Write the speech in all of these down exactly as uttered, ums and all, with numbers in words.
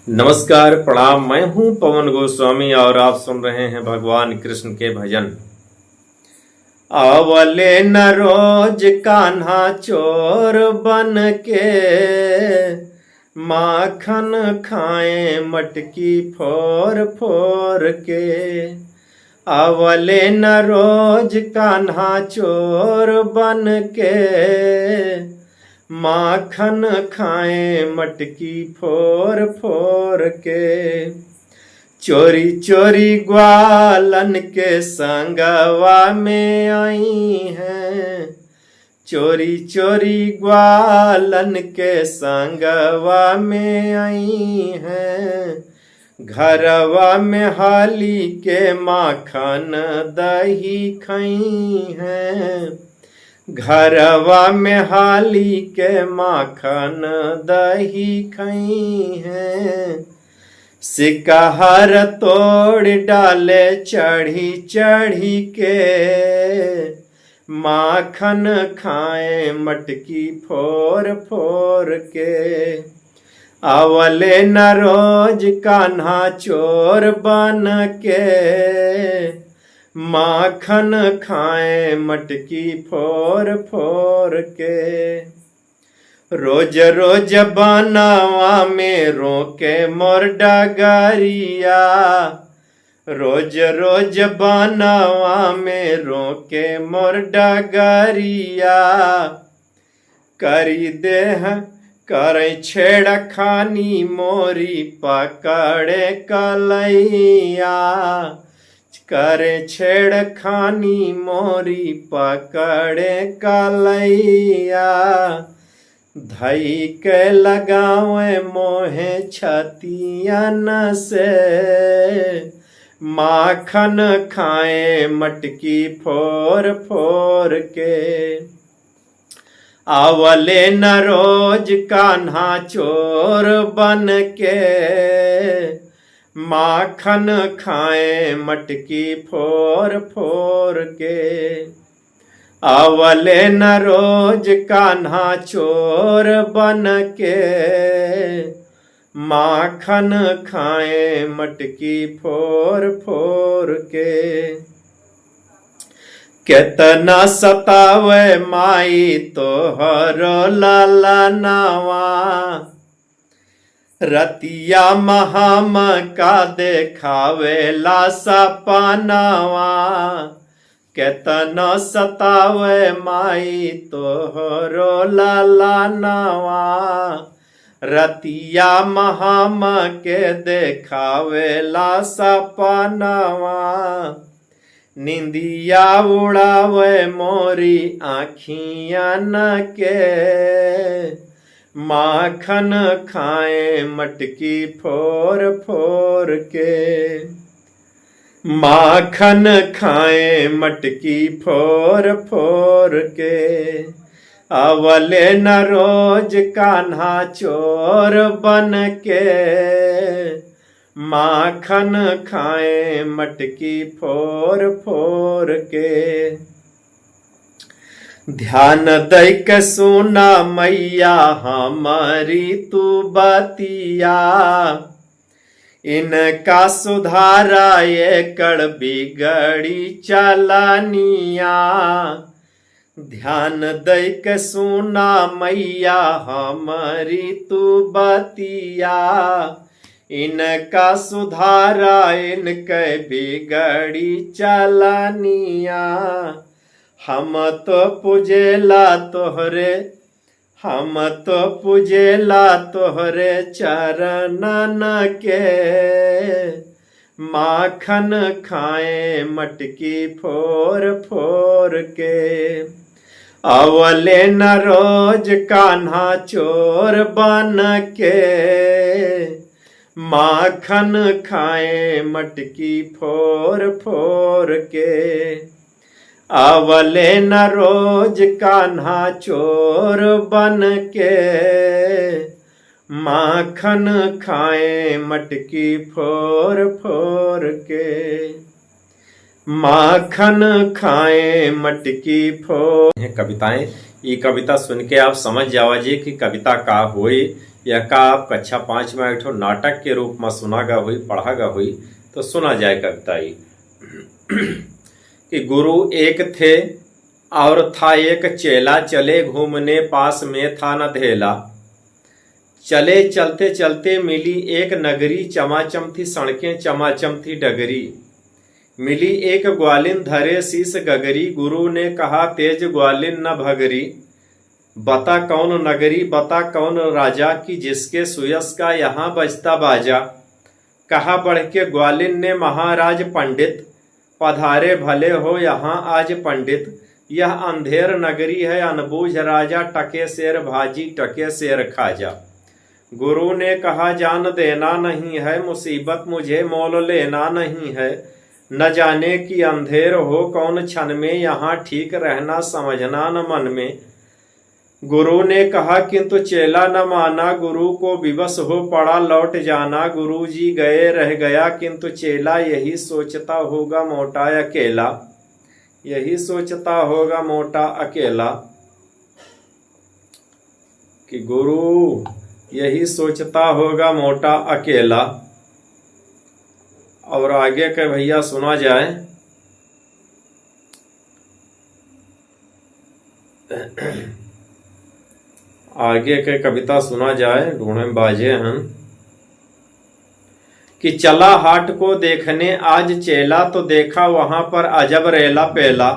नमस्कार, प्रणाम। मैं हूं पवन गोस्वामी और आप सुन रहे हैं भगवान कृष्ण के भजन। अवले न रोज कान्हा चोर बन के, माखन खाए मटकी फोर फोर के। अवले न रोज कान्हा चोर बन के, माखन खाए मटकी फोर फोर के। चोरी चोरी ग्वालन के संगवा में आई हैं, चोरी चोरी ग्वालन के संगवा में आई हैं। घरवा में हाली के माखन दही खई हैं, घरवा में हाली के माखन दही खई हैं। सिकहर तोड़ डाले चढ़ी चढ़ी के, माखन खाए मटकी फोर फोर के। अवले न रोज कान्हा चोर बन के, माखन खाए मटकी फोर फोर के। रोज रोज बनवा में रोके मोर डगरिया, रोज रोज बनवा में रोके मोर डगरिया। करी देह करे छेड़खानी मोरी पकड़े कलैया, करे छेड़खानी मोरी पकड़े कलैया। धई के लगावे मोहे छतियन से, माखन खाए मटकी फोर फोर के। अवले न रोज कान्हा चोर बन के, माखन खाए मटकी फोर फोर के। अवले न रोज कान्हा चोर बन के, माखन खाए मटकी फोर फोर के। केतना सतावे माई तोहरो ललनवा, रतिया में हमका देखावेला सपनवा। केतना सतावे माई तोहरो ललनवा, रतिया में हमके देखावेला सपनवा। निंदिया उड़ावे मोरी आँखियन के, माखन खाए मटकी फोर फोर के। माखन खाए मटकी फोर फोर के। अवले न रोज कान्हा चोर बन के, माखन खाए मटकी फोर फोर के। ध्यान दई के सुना मैया हमारी तू बतिया, इनका सुधारा एकड़ बिगड़ी चलनिया। ध्यान दई के सुना मैया हमारी तू बतिया, इनका सुधारा इनके बिगड़ी चलनिया। हम तो पूजेला तोहरे, हम तो पूजेला तोहरे चरणन के। माखन खाए मटकी फोर फोर के। अवले न रोज कान्हा चोर बन के, माखन खाए मटकी फोर फोर के। अवले न रोज कान्हा चोर बन के, माखन खाए मटकी फोर फोर के। माखन खाए मटकी फोर। हैं कविताएं। ई कविता सुन के आप समझ जावा जी कि कविता का होई। यह का आप कक्षा पाँच में एक ठो नाटक के रूप में सुना गा हुई, पढ़ा गा हुई, तो सुना जाए कविता ई। कि गुरु एक थे और था एक चेला, चले घूमने पास में था न धेला। चले चलते चलते मिली एक नगरी, चमाचम थी सड़कें चमाचम थी डगरी। मिली एक ग्वालिन धरे शीश गगरी, गुरु ने कहा तेज ग्वालिन न भगरी। बता कौन नगरी बता कौन राजा, कि जिसके सुयश का यहाँ बजता बाजा। कहा बढ़ के ग्वालिन ने महाराज पंडित, पधारे भले हो यहाँ आज पंडित। यह अंधेर नगरी है अनबूझ राजा, टके शेर भाजी टके शेर खाजा। गुरु ने कहा जान देना नहीं है, मुसीबत मुझे मोल लेना नहीं है। न जाने कि अंधेर हो कौन क्षण में, यहाँ ठीक रहना समझना न मन में। गुरु ने कहा किंतु चेला न माना, गुरु को विवश हो पड़ा लौट जाना। गुरु जी गए रह गया किंतु चेला, यही सोचता होगा मोटा अकेला, यही सोचता होगा मोटा अकेला। कि गुरु यही सोचता होगा मोटा अकेला। और आगे के भैया सुना जाए, आगे के कविता सुना जाए, ढूंढे में बाजे हन। कि चला हाट को देखने आज चेला, तो देखा वहां पर अजब रेला पेला।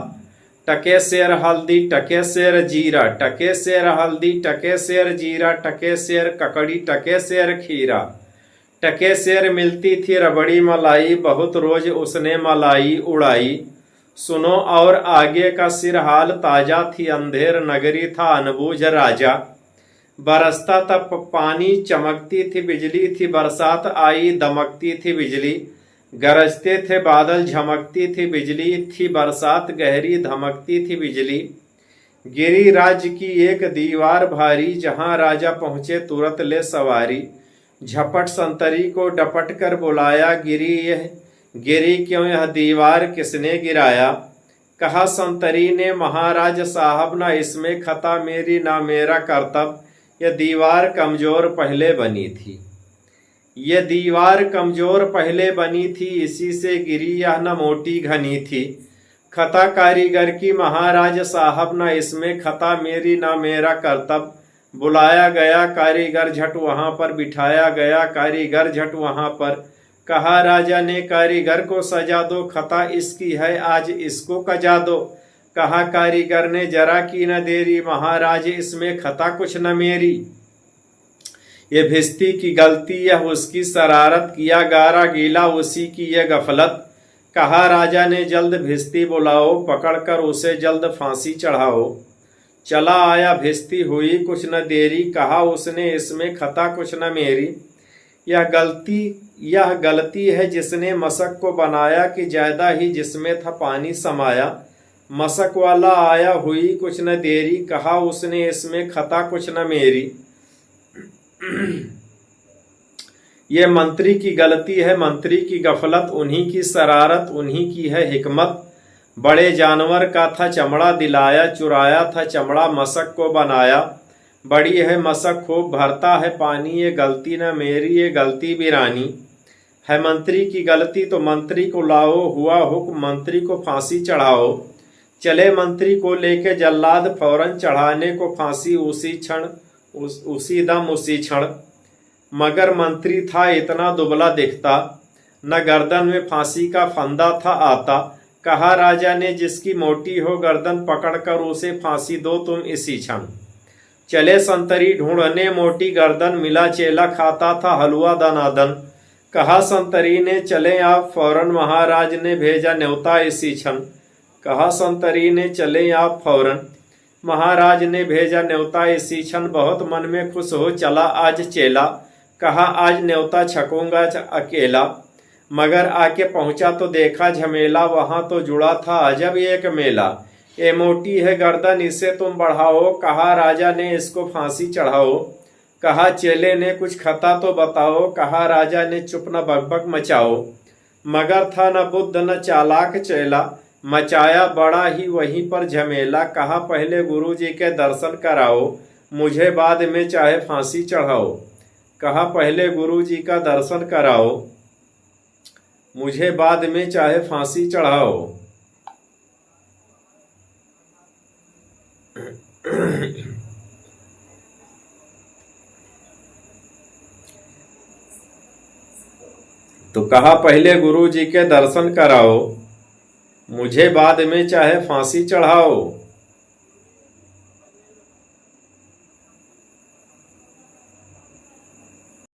टके सेर हल्दी, टके सेर जीरा, टके सेर हल्दी, टके सेर जीरा, टके सेर ककड़ी, टके सेर खीरा। टके सेर मिलती थी रबड़ी मलाई, बहुत रोज उसने मलाई उड़ाई। सुनो और आगे का सिरहाल ताजा, थी अंधेर नगरी था अनबूझ राजा। बरसता था प-, पानी चमकती थी बिजली, थी बरसात आई दमकती थी बिजली। गरजते थे बादल झमकती थी बिजली, थी बरसात गहरी धमकती थी बिजली। गिरी राज्य की एक दीवार भारी, जहाँ राजा पहुँचे तुरत ले सवारी। झपट संतरी को डपट कर बुलाया, गिरी यह, गिरी क्यों यह दीवार किसने गिराया। कहा संतरी ने महाराज साहब, ना इसमें खता मेरी ना मेरा करतब, यह दीवार कमजोर पहले बनी थी। ये दीवार कमजोर पहले बनी थी, इसी से गिरी यह न मोटी घनी थी। खता कारीगर की महाराज साहब, न इसमें खता मेरी न मेरा करतब। बुलाया गया कारीगर झट वहाँ पर, बिठाया गया कारीगर झट वहाँ पर। कहा राजा ने कारीगर को सजा दो, खता इसकी है आज इसको कजा दो। कहा कारीगर ने जरा की न देरी, महाराज इसमें खता कुछ न मेरी। ये भिस्ती की गलती, यह उसकी शरारत, किया गारा गीला उसी की यह गफलत। कहा राजा ने जल्द भिस्ती बुलाओ, पकड़कर उसे जल्द फांसी चढ़ाओ। चला आया भिस्ती हुई कुछ न देरी, कहा उसने इसमें खता कुछ न मेरी। यह गलती, यह गलती है जिसने मशक को बनाया कि ज्यादा ही जिसमें था पानी समाया। मशक वाला आया हुई कुछ न देरी, कहा उसने इसमें खता कुछ न मेरी। ये मंत्री की गलती है, मंत्री की गफलत, उन्हीं की शरारत, उन्हीं की है हिकमत। बड़े जानवर का था चमड़ा दिलाया, चुराया था चमड़ा मशक को बनाया। बड़ी है मशक खूब भरता है पानी, ये गलती न मेरी, ये गलती बिरानी। है मंत्री की गलती तो मंत्री को लाओ, हुआ हुक्म मंत्री को फांसी चढ़ाओ। चले मंत्री को लेके जल्लाद फौरन चढ़ाने को फांसी उसी क्षण, उस, उसी दम उसी क्षण। मगर मंत्री था इतना दुबला दिखता, न गर्दन में फांसी का फंदा था आता। कहा राजा ने जिसकी मोटी हो गर्दन पकड़कर उसे फांसी दो तुम इसी क्षण। चले संतरी ढूंढने मोटी गर्दन, मिला चेला खाता था हलवा दनादन। कहा संतरी ने चले आप फौरन, महाराज ने भेजा न्योता इसी क्षण। कहा संतरी ने चले आप फौरन, महाराज ने भेजा न्योता इसी क्षण। बहुत मन में खुश हो चला आज चेला, कहा आज न्योता छकूंगा च-, अकेला। मगर आके पहुंचा तो देखा झमेला, वहां तो जुड़ा था अजब एक मेला। ए मोटी है गर्दन इसे तुम बढ़ाओ, कहा राजा ने इसको फांसी चढ़ाओ। कहा चेले ने कुछ खता तो बताओ, कहा राजा ने चुप न बकबक मचाओ। मगर था न बुद्ध न चालाक चेला, मचाया बड़ा ही वहीं पर झमेला। कहा पहले गुरु जी के दर्शन कराओ, मुझे बाद में चाहे फांसी चढ़ाओ। कहा पहले गुरु जी का दर्शन कराओ, मुझे बाद में चाहे फांसी चढ़ाओ। तो कहा पहले गुरु जी के दर्शन कराओ, मुझे बाद में चाहे फांसी चढ़ाओ।